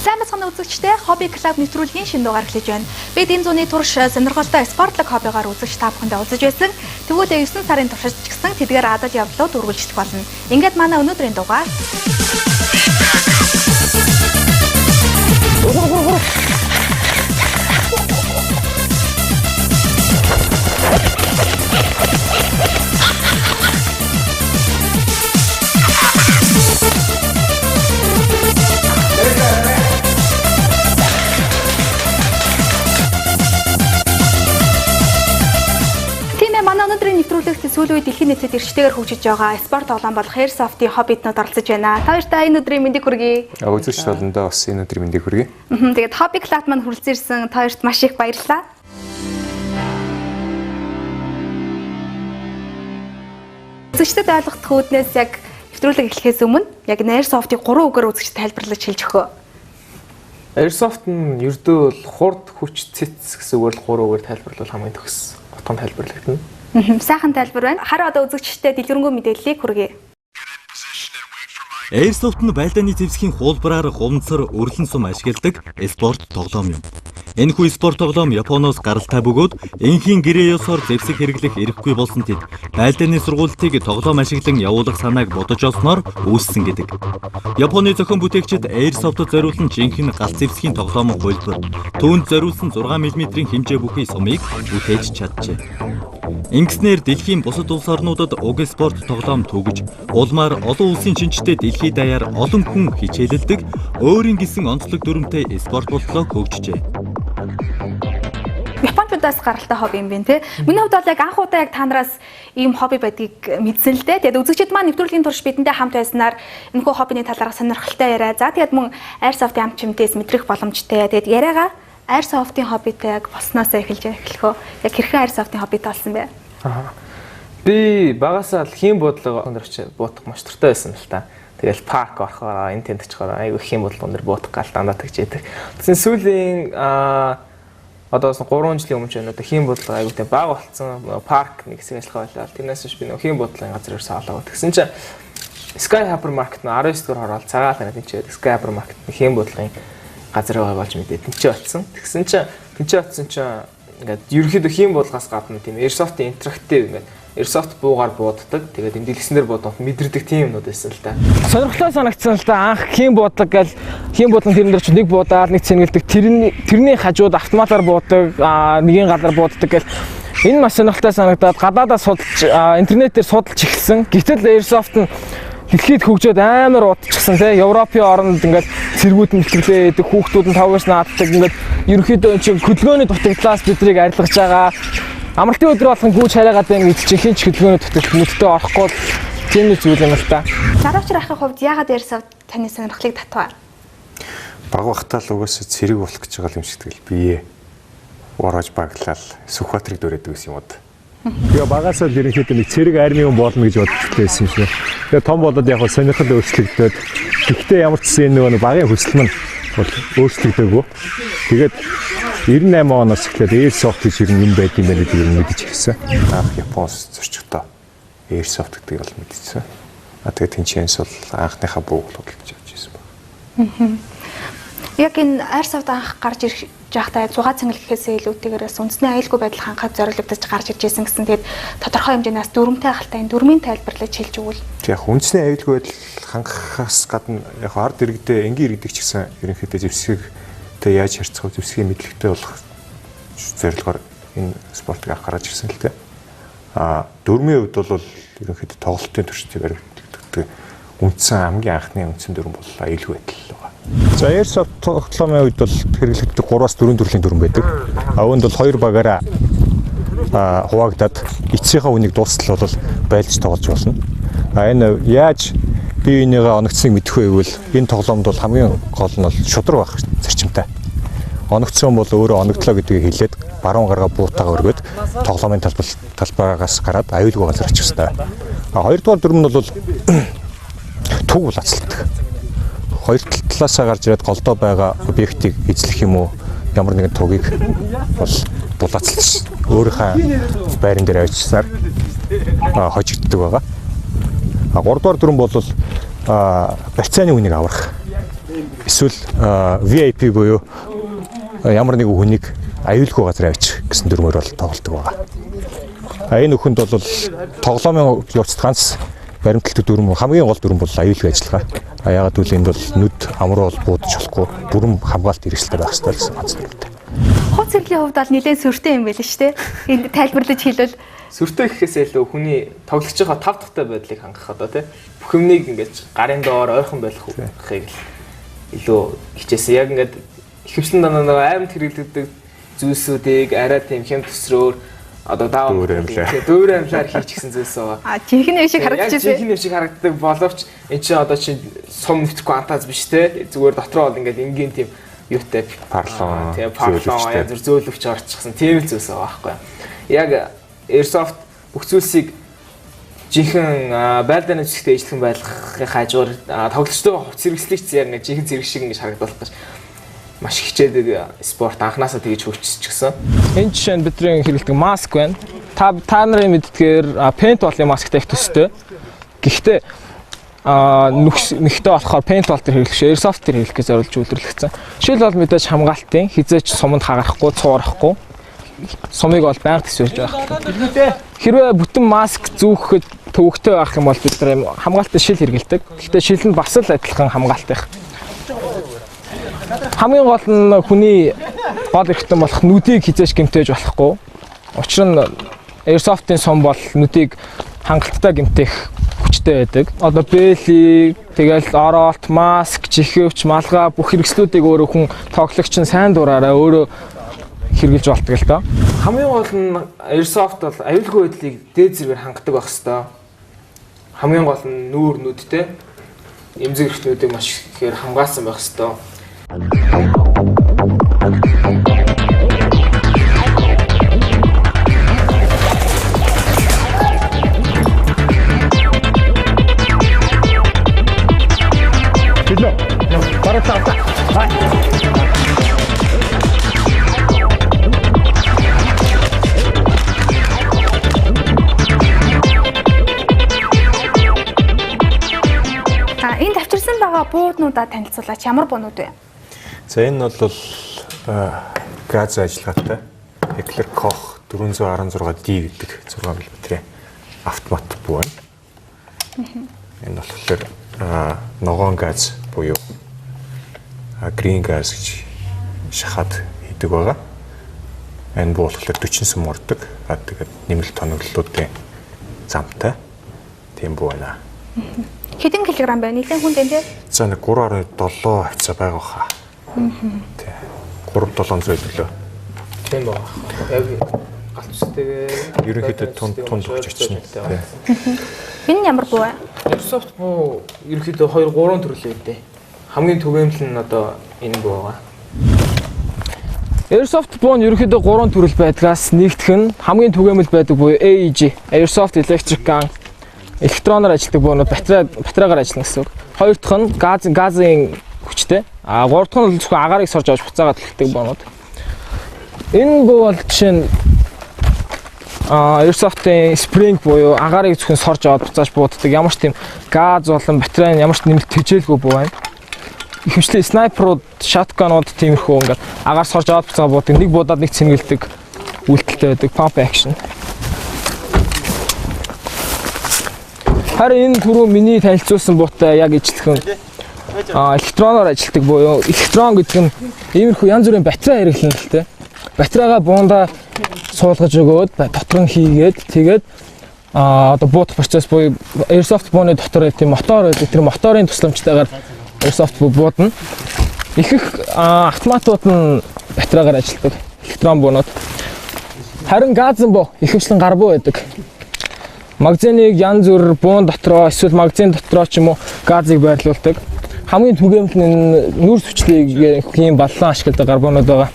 Сайн бацхан үзэгчтэй Hobby Club нэвтрүүлгийн шинэ дугаар эхлэж байна. Бид энэ зуны турш сонирхолтой спортлог хоббигоор үзэгч та бүхэндээ уулзаж байсан. Тэгвэл 9 сарын туршид ч гэсэн тэдгээр адал явдлууд үргэлжлэх болно. Ингээд манай өнөөдрийн дугаар Тийм ээ, манай өнөөдрийн нэвтрүүлэгт сүүлийн үед дэлхийн нийтэд эрчтэйгээр хөгжиж байгаа спорт тоглоом болох Airsoft-ийн хоббитнууд оролцож байна. Та хоёртаа энэ өдрийн мэндийг хүргэе. Үзэгч толондоо бас энэ өдрийн мэндийг хүргэе. Тэгээд Hobby Club маань хүрэлцэн ирсэн та хоёрт маш их баярлалаа. Үзэгчдэд ойлгох үүднээс яг нэвтрүүлэг эхлэхээс өмнө яг энэ Airsoft-ийг 3 үгээр үзэгчдэд тайлбарлаж хэлж өгөө. Airsoft нь ердөө бол хурд, хүч, цэц гэсэн үгээр л 3 үгээр тайлбарлавал хамгийн төгс утган тайлбарлагдана. Сайхан тайлбар байна. Харин одоо үзэгчдэд дэлгэрэнгүй мэдээллийг хүргэе. Airsoft нь байлдааны зэвсгийн хуулбараар хумцар өрлөн сум ашигладаг спорт тоглоом юм. Энэхүү спорт тоглоом Японоос гаралтай бөгөөд энхийн гэрээ ёсоор зэвсэг хэрэглэх эрхгүй болсон тэд байлдааны сургуулилтыг тоглоом ашиглан явуулах санааг бодож олсноор үүссэн гэдэг. Японы зохион бүтээгчид Airsoft-д зориулсан жинхэнэ галт зэвсгийн тоглоомын хувилбар, түүнд зориулсан 6 мм-ийн хэмжээ бүхий сумыг бүтээж чаджээ. Ингэснээр дэлхийн бусад улс орнуудад уг спорт тоглоом түгэж, улмаар олон улсын шинжтэй дэлхий даяар олон хүн хичээлэлдэг өөрийн гэсэн онцлог дүрмтэй спорт болтлоо хөгжижээ. Япончуудаас гаралтай хобби юм байна те. Миний хувьд бол яг анх удаа яг та нараас ийм хобби байдгийг мэдсэн л дээ. Тэгээд үзэгчид маань нэвтрүүлгийн турш бидэнтэй хамт байснаар энэхүү хоббины талаарх сонирхолтой яриа. За тэгээд мөн Airsoft-ийн амт чимтээс мэдрэх боломжтой. Тэгээд яриагаа Airsoft-ийн хоббитай яг болсноос эхэлж эхлэх үү. Яг хэрхэн Airsoft-ийн хоббитай болсон бэ? Аа. Би багасаа л хийн бодлого өндөр буутах маш дуртай байсан л та. Тэгэл парк орохоор энэ тэнд очихоор айгүй хийн бодлого өндөр буутах гал дандаа тэгж яадаг. Тэгсэн сүүлийн одоо 3 жилийн өмнө ч байна одоо хийн бодлого айгүй тэ баг болцсон парк нэг хэсэг ажиллах байлаа. Тэрнээс хойш би нөх хийн бодлогын газар ерөөсөө олоогүй. Тэгсэн чинь Sky Hypermarket нь 19 дугаар хороол цагаан танаад энэ ч Sky Hypermarket хийн бодлогын газар байгаа болж мэдээ. Тэнцээ очсон. Тэгсэн чинь тэнцээ очсон чинь ингээд ерөнхийдөө хийн бодлогоос гадна тийм Airsoft-ийн интерактив ингээд Airsoft буугаар бууддаг. Тэгээд энэ дэлгэснээр буудах мэдэрдэг тийм юмнууд байсан л та. Сонирхолтой санагдсан л да. Анх хийн буудлага гэл хийн буудлага тэрэн дээр чи нэг буудаал нэг цэнгэлдэг. Тэрний хажууд автоматар буудаг, нэгийн галаар бууддаг гэл энэ маш сонирхолтой санагдаад гадаадаа судалж интернетээр судалж эхэлсэн. Гэтэл Airsoft нь дэлхийд хөгжөөд амар удчихсан тий. Европын оронд ингээд цэргүүд нь бэлтгэлээ гэдэг, хүүхдүүд нь тавгаш нааддаг ингээд ерөнхийдөө энэ чинь хөдөлгөөний дутагдлаас бидрийг арилгаж байгаа. Амралтын өдөр болгон гүйж хараагаад байна гэж чинь хин ч хөдөлгөөний дутагдал нүдтэй орохгүй л тийм нэг зүйл юм л та. Жаргавч ахын хувьд яагаад Airsoft таны сонирхлыг татваа? Баг багтаа л угаасаа цэрэг болох гэж байгаа юм шиг тэгэл бие ороож баглал Сүхбаатарыг дөрөөдөг гэсэн юм уу. Тэгээ багасаа л ерөнхийдөө нэг цэрэг армийн хүн болно гэж боддог байсан юм шиг. Тэгээ том болоод яг сонирхол өөрчлөгдөөд гэхдээ ямар ч гэсэн энэ нөгөө багын хүсэл мань бол өөрчлөгдөөгүй. Тэгээд 98 оноос эхлээд Airsoft гэж ер нь юм байд юм байна гэдгийг ер нь мэдэж эхэлсэн. Анх Японоос зорчихдоо Airsoft гэдгийг бол мэдчихсэн. А тэгээд тэнцэнс бол анхныхаа бууг л худалдаж авч ирсэн байна. Яг энэ Airsoft анх гарч ирж байхдаа 6 цэнгэл гэхээсээ илүүтэйгээр бас үндэсний аюулгүй байдал хангахад зориулагдаж гарч ирж байсан гэсэн. Тэгээд тодорхой хэмжээнээс дүрмтэй ахaltaа энэ дүрмийн тайлбарлаж хэлж өгвөл. Яг үндэсний аюулгүй байдал хангахаас гадна яг ард иргэдээ энгийн иргэдэг ч гэсэн ерөнхийдөө зэвсгийгтэй яаж харьцах вэ, зэвсгийн мэдлэгтэй болох зорилгоор энэ спортыг анх гаргаж ирсэн л дээ. А дүрмийн хувьд бол ерөнхийдөө тоглолтын туршид баригддаг үндсэн хамгийн анхны үндсэн дүрэм бол аюулгүй байдал байгаа. За Airsoft тоглоомын үед бол хэрэглэгддэг 3-4 төрлийн дүрэм байдаг. А үүнд бол хоёр багаараа хуваагдаад эцсийнхаа үнийг дуустал бол байлж тоглож болно. А энэ яаж бие биенийгээ оногцсныг мэдэх вэ гэвэл энэ тоглоомд бол хамгийн гол нь бол шудраг байх зарчимтай. Оногцсон бол өөрөө оногдлоо гэдгийг хэлээд баруун гаргаа буутаага өргөөд тоглоомын талбайгаас гараад аюулгүй газар очих ёстой. А хоёрдугаар дүрэм нь бол туг булаацалдаг. Хоёр талаасаа гарч ирээд голдоо байгаа объектыг эзлэх юм уу ямар нэгэн тугийг бол булаацалж өөрийнхөө байран дээр авчирсаар хожигддаг байгаа. А гуравдугаар дүрэм бол барьцааны үнийг аврах. Эсвэл VIP буюу ямар нэгэн хүнийг аюулгүй газар авчих гэсэн дүрмээр бол тоглодог байгаа. А энэ бүхэнд бол тоглоомын явцад ганц баримталдаг дүрм, хамгийн гол дүрм бол аюулгүй ажиллагаа. А яагаад гэвэл энд бол нүд амруу бол буудаж болохгүй, бүрэн хамгаалалт хэрэгсэлтэй байх ёстой гэсэн ганц дүрмтэй. Хувц хэрэглийн хувьд бол нэлээд сүртэй юм байл шүү дээ. Энд тайлбарлаж хэлбэл сүртэй гэхээс илүү хүний тоглогчийнхоо тав дахьтай байдлыг хангах одоо тий. Бүх юмнийг ингэж гарын доор ойрхон байлгахыг илүү хичээсэн. Яг ингээд ихэвчлэн дандаа нөгөө аймд хэрэглэгддэг зүйлсүүдийг арай тийм хэм төсрөөр одоо даав дүүр амьлаар хийчихсэн зүйлс байгаа. А жинхэнэ юм шиг харагдчихсэн. Жинхэнэ юм шиг харагддаг боловч эн чинь одоо чи сум нэвтэхгүй антаз биш те. Зүгээр дотроо бол ингээд энгийн тийм юутай парлон, зөөлөвчтэй янз бүр зөөлөвч орчихсон тийм л зүйлс байгаа байхгүй. Яг Airsoft бүх зүйлсийг жинхэнэ байлдааны зэвсэгтэй ижлэхэн байлгахын хажуугаар тоглогчдоо хувц хэрэгслийг ч яг ингээд жинхэнэ зэрэг шиг ингэж харагдуулах гэж маш хичээдэг спорт анханасаа тэгж хөгжчихсөн. Энэ жишээ нь бидний хэрэглэдэг маск байна. Та нарын мэддгээр пейнтболын масктай их төстэй. Гэхдээ нүхтэй болохоор пейнтбол дээр хэрэглэх, airsoft дээр хэрэглэх гэж зориулж үйлдвэрлэгдсэн. Шил бол мэдээж хамгаалтын, хизээч суманд хагарахгүй, цуурахгүй. Сумыг бол байнга төсөөлж байх. Хэрвээ бүтэн маск зүүхэд төвөгтэй байх юм бол бид нар хамгаалтын шил хэрэглэдэг. Гэхдээ шил нь бас л адилхан хамгаалтын. Хамгийн гол нь хүний гол эрхтэн болох нүдийг хизээч гэмтээж болохгүй. Учир нь Airsoft-ын сум бол нүдийг хангалттай гэмтэх хүчтэй байдаг. Одоо бээлий, тэгэл ороолт, маск, чихэвч, малгай бүх хэрэгслүүдийг өөрөө хүн тоглогч нь сайн дураараа өөрөө хэрэгжилж болдог л доо. Хамгийн гол нь Airsoft бол аюулгүй байдлыг дээд зэрэгээр хангадаг байх хэвээр. Хамгийн гол нь нүүр нүдтэй эмзэг эрхтнүүдийг маш ихээр хамгаалсан байх хэвээр. Энд авчирсан байгаа бууднуудаа танилцуулаач, ямар буунууд вэ? За энэ бол газ ажиллагаатай Heckler Koch 416D гэдэг 6 мм-ийн автомат буу байна. Энэ болохоор ногоон газ буюу green gas гэж шахаад хийдэг байгаа. Энэ буу болохоор 40 сум ордог. Тэгээд нэмэлт тоноглолуудын замтай тийм буу байна. Хэдэн килограмм байна? Нэлээд хүнд энэ тий? За нэг 3.7 хавцаа байгаа хаа. Тий. 3700 төлөө. Тийм байна. Яг галт үстэйгээ ерөнхийдөө тунд тунд өгч очино. Энэ ямар буу вэ? Airsoft буу ерөнхийдөө 2 3 төрөл өгдөө. Хамгийн түгээмэл нь одоо энэ буу байгаа. Airsoft буу нь ерөнхийдөө 3 төрөл байдгаас нэгдэх нь хамгийн түгээмэл байдаг буюу AEG, Airsoft Electric Gun, электроноор ажилладаг буунууд батарейгаар ажиллана гэсэн үг. Хоёр дахь нь газын хүчтэй. А гурав дахь нь зөвхөн агаарыг сорж авч буцаагаад төлдөг буунууд. Энэ буу бол жишээ нь Airsoft-ийн spring буюу агаарыг зөвхөн сорж аваад буцааж бууддаг. Ямар ч тийм газ болон батарей ямар ч нэмэлт тэжээлгүй буу байна. Ихэвчлэн снайперууд, shotgun-ууд тиймэрхүү ингээд агаар сорж аваад буцаагаад буудаг. Нэг буудаад нэг цэнгэлдэг үйлдэлтэй байдаг. Pump action. Харин энэ түрүү миний танилцуулсан буутай яг ижилхэн электроноор ажилладаг буюу электрон гэдэг нь иймэрхүү янз бүрийн батарей хэрэглэнэ л дээ. Батарейгаа буунда суулгаж өгөөд дотор нь хийгээд тэгээд одоо буудах процесс буюу Airsoft бууны дотор тийм мотор байдаг. Тэр моторын тусламжтайгаар Airsoft буу буудна. Их их автоматууд нь батарейгаар ажилладаг электрон буунууд. Харин газан буу ихэвчлэн гар буу байдаг. Магазиныг янз бүр буун дотроо эсвэл магазин дотроо ч юм уу газыг байрлуулдаг. Хамгийн түгээмэл нь нүүрс хүчлийг хийн баллан ашигладаг гар буунууд байгаа.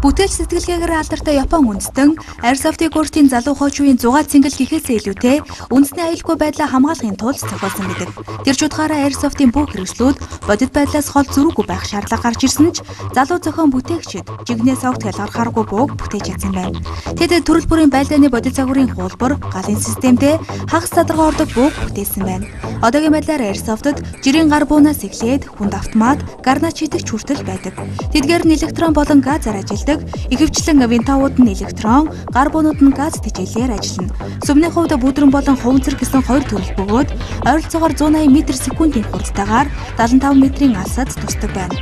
Бүтэн Сэтгэл сэтгэлгээгээр алдартай Япон үндэстэн Airsoft-ыг өөртийн залуу хойч үеийн зугаа цэнгэл гэхээсээ илүүтэй үндэсний аюулгүй байдлаа хамгаалахын тулд зохиолсон гэдэг. Тэр ч утгаараа Airsoft-ын бүх хэрэгслүүд бодит байдлаас хол зөрүүгүй байх шаардлага гарч ирсэн ч залуу зохион бүтээгчид жигнэс огт ялгархааргүй бууг бүтээж чадсан байна. Тэд төрөл бүрийн байлдааны бодит загварын хуулбар, галын системтэй хагас задаргаа ордог бууг бүтээсэн байна. Одоогийн байдлаар Airsoft-д жирийн гар буунаас эхлээд хүнд автомат, гарнач хийдэг ч хүртэл байдаг. Тэдгээр нь электрон болон газар ажилладаг. Ихэвчлэн винтовууд нь электрон, гар буунууд нь газ тэжээлээр ажиллана. Сүмний хувьд бүдрэн болон хуванцар гэсэн хоёр төрөл бөгөөд ойролцоогоор 180 м/секундын хурдтайгаар 75 метрийн алсад тусдаг байна.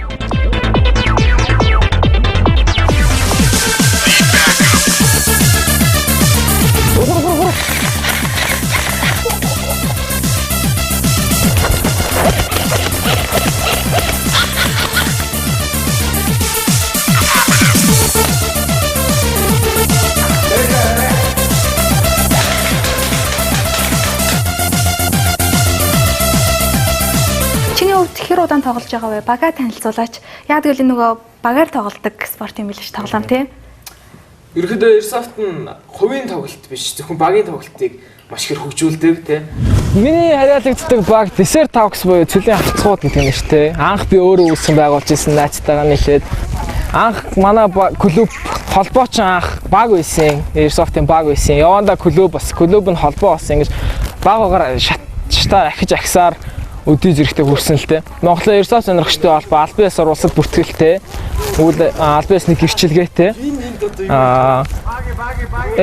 Чиний хувьд хэр удаан тоглож байгаа вэ? Багаа танилцуулаач. Яг гэвэл нөгөө багаар тоглодог спорт юм билээ ш тоглоом тийм. Ерөнхийдөө Airsoft нь хувийн тоглолт биш, зөвхөн багийн тоглолтыг маш их хөгжүүлдэг тийм. Миний харьяалагддаг баг Desert Hawks буюу цөлийн хавцгууд гэдэг нэртэй. Анх би өөрөө үүсгэн байгуулж ирсэн найзтайгаа нийлээд анх манай клуб холбооч анх баг байсан. Airsoft-ын баг байсан. Явандаа клуб бас клуб нь холбоо болсон ингэж баг багаар шатаар ахиж ахисаар өдий зэрэгтэй хүрсэн л дээ. Монголын Airsoft сонирхчтой холбоо албан ёсоор улсад бүртгэлтэй. Тэгвэл албан ёсны гэрчилгээтэй.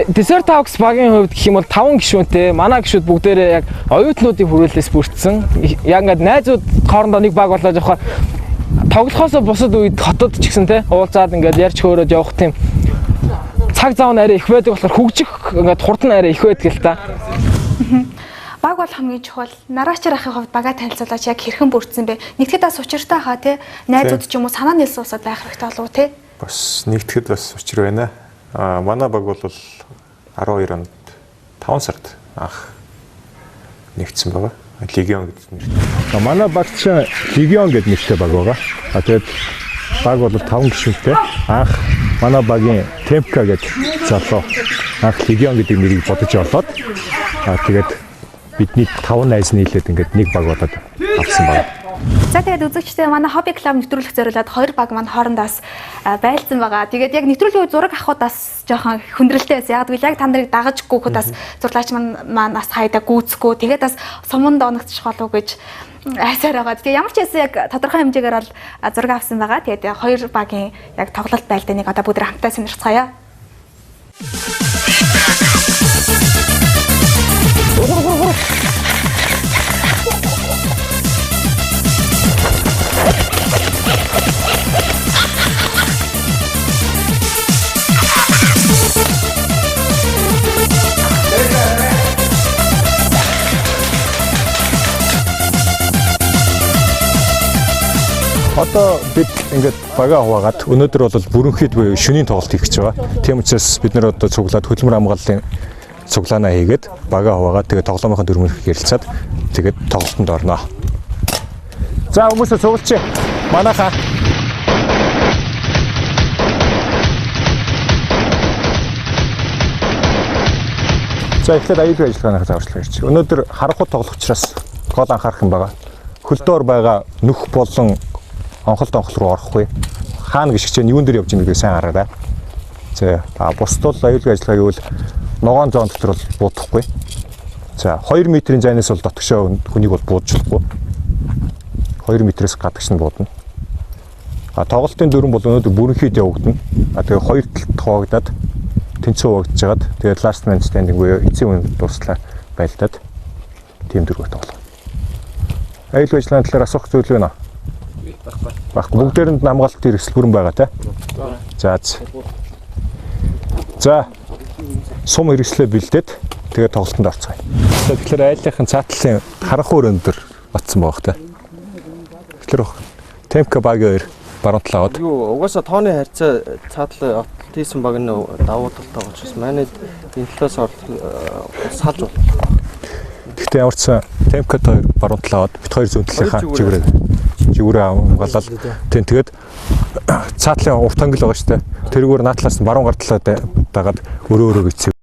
Desert Hawks багийн хувьд гэх юм бол 5 гишүүнтэй. Манай гишүүд бүгдээрээ яг оюутнуудын хүрээлэлээс бүрдсэн. Яг ингээд найзууд хоорондоо нэг баг болоод явахаар тоглохоосоо бусад үед хотод ч гэсэн те уулзаад ингээд ярьж хөөрөөд явах тийм цаг зав нь арай их байдаг болохоор хөгжих ингээд хурд нь арай их байдаг л та. Баг бол хамгийн чухал. Нараачаар ахын хувьд багаа танилцуулаач яг хэрхэн бүрдсэн бэ? Нэгтгэд бас учиртай хаа тий. Найзууд ч юм уу санаа нийлсэн усад байх хэрэгтэй болов уу тий? Бас нэгтгэд бас учир байна. Манай баг бол 12 онд 5 сард анх нэгдсэн байгаа. Легион гэдэг нэртэй. Манай баг чинь Легион гэдэг нэртэй баг байгаа. Тэгээд баг бол 5 гишүүнтэй. Анх манай багийн Темка гэдэг залуу анх Легион гэдэг нэрийг бодож олоод тэгээд бидний 5 найз нийлээд ингээд нэг баг болоод авсан байна. За тэгээд үзэгчдээ манай Hobby Club нэвтрүүлэх зориулаад хоёр баг маань хоорондоос байлцсан байгаа. Тэгээд яг нэвтрүүлгийн үед зураг авахуд бас жоохон хүндрэлтэй байсан. Яг гэвэл яг та нарыг дагаж гүөхөд бас зурлаач маань бас хайда гүйцэхгүй. Тэгээд бас суманд оногдчих болов гэж айсаар байгаа. Тэгээд ямар ч байсан яг тодорхой хэмжээгээр бол зураг авсан байгаа. Тэгээд хоёр багийн яг тоглолт байлдааныг одоо бүгд хамтдаа сонирхцгаая. Одоо бид ингээд багаа хуваагаад өнөөдөр бол бүрэнхийд буюу шөнийн тоглолт хийх гэж байгаа. Тийм учраас бид нэр одоо цуглаад хөдөлмөр хамгааллын цуглаанаа хийгээд багаа хуваагаад тэгээд тоглоомынхаа дүрмээр ярилцаад тэгээд тоглолтод орно. За хүмүүсээ цуглчих. Манайхаа За эхлээд аюулгүй ажиллагааныхаа зааварчилгаа ярьчих. Өнөөдөр харанхуй тоглох учраас гол анхаарах юм байгаа. Хөлдөөр байгаа нүх болон онхол донхол руу орохгүй. Хаана гიშгч нь юун дээр явж байгааг сайн хараарай. За бусд бол аюулгүй ажиллагаа гэвэл ногоон зоон дотор бол буудахгүй. За 2 метрийн зайнаас бол дотгошоо хүнийг бол буудаж болохгүй. 2 метрээс гадагш нь буудна. А тоглолтын дүрэм бол өнөөдөр бүрэнхийд явагдана. А тэгээ хоёр талд хуваагдаад тэнцүү хуваагдж хагаад тэгээ last man standing буюу эцсийн үн дуслаа байлдаад тийм дөрвөө тоглоно. Аюулгүй ажиллагааны талаар асуух зүйл байна уу? Баггүй. Бүгдээрэнд нь хамгаалалт хэрэгсэл бүрэн байгаа тий. За. За. Сум хэрэгслээ бэлдээд тэгээ тоглолтод орцгоё. Тэгэхээр айлынхын цаатлын харанхуй өрөөнд батсан байгаа хэ. Тэгэхээр Темка багийн хоёр баруун талаа аваад. Юу угаасаа тооны харьцаа цаатлаа отолт хийсэн баг нь давуу талтай учраас манайд энэ талаас салж болно. Гэхдээ ямар ч сан Темка хоёр баруун талаа аваад бит хоёр зүүн талынхаа чиглэлээр жигүүрээ хамгаалал. Тийм, тэгээд цаатлын урт ангил байгаа шүү дээ. Тэрүүгээр наадлаас нь баруун гар талаа дагаад өрөө өрөөгөө эцэг